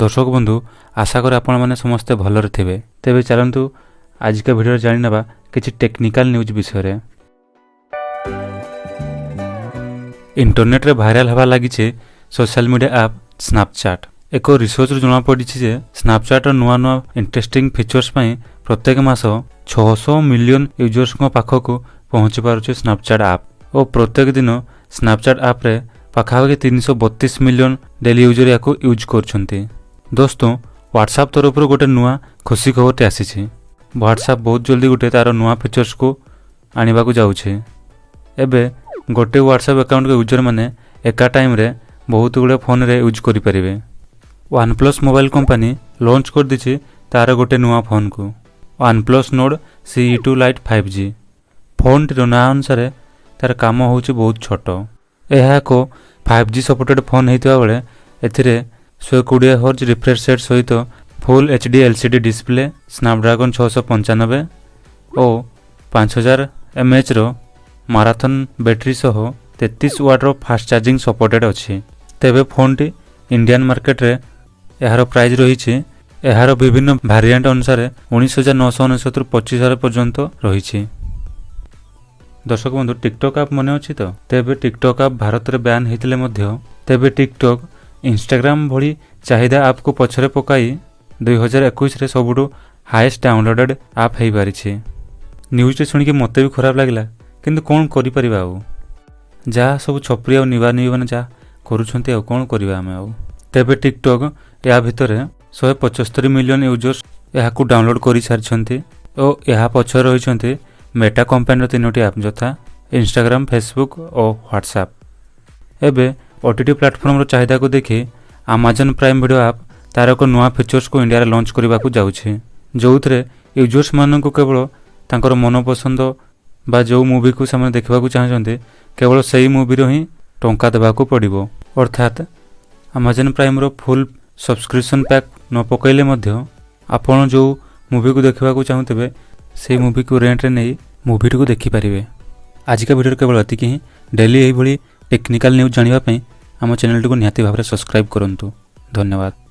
ଦର୍ଶକ ବନ୍ଧୁ, ଆଶା କରେ ଆପଣମାନେ ସମସ୍ତେ ଭଲରେ ଥିବେ। ତେବେ ଚାଲନ୍ତୁ, ଆଜିକା ଭିଡ଼ିଓରେ ଜାଣିନେବା କିଛି ଟେକ୍ନିକାଲ ନ୍ୟୁଜ୍ ବିଷୟରେ। ଇଣ୍ଟରନେଟ୍ରେ ଭାଇରାଲ ହେବା ଲାଗିଛି ସୋସିଆଲ ମିଡ଼ିଆ ଆପ୍ ସ୍ନାପଚାଟ୍। ଏକ ରିସର୍ଚ୍ଚରୁ ଜଣାପଡ଼ିଛି ଯେ ସ୍ନାପଚାଟ୍ର ନୂଆ ନୂଆ ଇଣ୍ଟରେଷ୍ଟିଂ ଫିଚର୍ସ ପାଇଁ ପ୍ରତ୍ୟେକ ମାସ 600 ମିଲିୟନ ୟୁଜର୍ସଙ୍କ ପାଖକୁ ପହଞ୍ଚି ପାରୁଛି ସ୍ନାପଚାଟ୍ ଆପ୍ ଓ ପ୍ରତ୍ୟେକ ଦିନ ସ୍ନାପଚାଟ୍ ଆପ୍ରେ ପାଖାପାଖି 332 ମିଲିୟନ ଡେଲି ୟୁଜର ଏହାକୁ ୟୁଜ୍ କରୁଛନ୍ତି। ଦୋସ୍ତ, ହ୍ୱାଟ୍ସଆପ୍ ତରଫରୁ ଗୋଟେ ନୂଆ ଖୁସି ଖବରଟି ଆସିଛି। ହ୍ୱାଟ୍ସଆପ୍ ବହୁତ ଜଲ୍ଦି ଗୋଟେ ତା'ର ନୂଆ ଫିଚର୍ସକୁ ଆଣିବାକୁ ଯାଉଛି। ଏବେ ଗୋଟେ ହ୍ୱାଟ୍ସଆପ୍ ଆକାଉଣ୍ଟକୁ ୟୁଜରମାନେ ଏକା ଟାଇମ୍ରେ ବହୁତ ଗୁଡ଼ିଏ ଫୋନ୍ରେ ୟୁଜ୍ କରିପାରିବେ। OnePlus mobile company launch କରିଦେଇଛି ତା'ର ଗୋଟେ ନୂଆ ଫୋନ୍କୁ, OnePlus Nord CE 2 Lite 5G। ଫୋନ୍ଟିର ନାଁ ଅନୁସାରେ ତା'ର କାମ ହେଉଛି ବହୁତ ଛୋଟ। ଏହା ଏକ 5G supported phone ହେଇଥିବା ବେଳେ ଏଥିରେ 120 ହର୍ଜ ରିଫ୍ରେଶ୍ ରେଟ୍ ସହିତ ଫୁଲ୍ HD LCD display, Snapdragon 695 ଓ 5000 ଏମ୍ଏଏଚ୍ର ମାରାଥନ୍ ବ୍ୟାଟେରୀ ସହ 33 ୱାଟ୍ର ଫାଷ୍ଟ ଚାର୍ଜିଂ ସପୋର୍ଟେଡ୍ ଅଛି। ତେବେ ଫୋନ୍ଟି ଇଣ୍ଡିଆନ୍ ମାର୍କେଟରେ ଏହାର ପ୍ରାଇସ୍ ରହିଛି, ଏହାର ବିଭିନ୍ନ ଭାରିଆଣ୍ଟ ଅନୁସାରେ 19,999ରୁ 25,000 ପର୍ଯ୍ୟନ୍ତ ରହିଛି। ଦର୍ଶକ ବନ୍ଧୁ, ଟିକଟକ୍ ଆପ୍ ମନେ ଅଛି ତ? ତେବେ ଟିକଟକ୍ ଆପ୍ ଭାରତରେ ବ୍ୟାନ୍ ହେଇଥିଲେ ମଧ୍ୟ ତେବେ ଟିକଟକ୍ ଇନଷ୍ଟାଗ୍ରାମ ଭଳି ଚାହିଦା ଆପ୍କୁ ପଛରେ ପକାଇ 2021ରେ ସବୁଠୁ ହାଏଷ୍ଟ ଡାଉନଲୋଡେଡ୍ ଆପ୍ ହେଇପାରିଛି। ନ୍ୟୁଜ୍ଟି ଶୁଣିକି ମୋତେ ବି ଖରାପ ଲାଗିଲା, କିନ୍ତୁ କ'ଣ କରିପାରିବା ଆଉ? ଯାହା ସବୁ ଛପରି ଆଉ ନିବା ନିବି ମାନେ ଯାହା କରୁଛନ୍ତି, ଆଉ କ'ଣ କରିବା ଆମେ ଆଉ? ତେବେ ଟିକଟକ୍ ଏହା ଭିତରେ 175 ମିଲିୟନ ୟୁଜର୍ସ ଏହାକୁ ଡାଉନଲୋଡ୍ କରିସାରିଛନ୍ତି ଓ ଏହା ପଛରେ ରହିଛନ୍ତି ମେଟା କମ୍ପାନୀର ତିନୋଟି ଆପ୍, ଯଥା ଇନଷ୍ଟାଗ୍ରାମ, ଫେସବୁକ୍ ଓ ହ୍ୱାଟ୍ସଆପ୍। ଏବେ ଓଟିଟି ପ୍ଲାଟଫର୍ମର ଚାହିଦାକୁ ଦେଖି ଆମାଜନ୍ ପ୍ରାଇମ୍ ଭିଡ଼ିଓ ଆପ୍ ତାର ଏକ ନୂଆ ଫିଚର୍ସକୁ ଇଣ୍ଡିଆରେ ଲଞ୍ଚ କରିବାକୁ ଯାଉଛି, ଯେଉଁଥିରେ ୟୁଜର୍ସମାନଙ୍କୁ କେବଳ ତାଙ୍କର ମନପସନ୍ଦ ବା ଯେଉଁ ମୁଭିକୁ ସେମାନେ ଦେଖିବାକୁ ଚାହୁଁଛନ୍ତି, କେବଳ ସେଇ ମୁଭିର ହିଁ ଟଙ୍କା ଦେବାକୁ ପଡ଼ିବ। ଅର୍ଥାତ୍ ଆମାଜନ୍ ପ୍ରାଇମ୍ର ଫୁଲ୍ ସବସ୍କ୍ରିପସନ୍ ପ୍ୟାକ୍ ନ ପକାଇଲେ ମଧ୍ୟ ଆପଣ ଯେଉଁ ମୁଭିକୁ ଦେଖିବାକୁ ଚାହୁଁଥିବେ, ସେଇ ମୁଭିକୁ ରେଣ୍ଟରେ ନେଇ ମୁଭିଟିକୁ ଦେଖିପାରିବେ। ଆଜିକା ଭିଡ଼ିଓରେ କେବଳ ଏତିକି ହିଁ। ଡେଲି ଏହିଭଳି ଟେକ୍ନିକାଲ ନ୍ୟୁଜ୍ ଜାଣିବା ପାଇଁ ଆମ ଚ୍ୟାନେଲଟିକୁ ନିହାତି ଭାବରେ ସବସ୍କ୍ରାଇବ୍ କରନ୍ତୁ। ଧନ୍ୟବାଦ।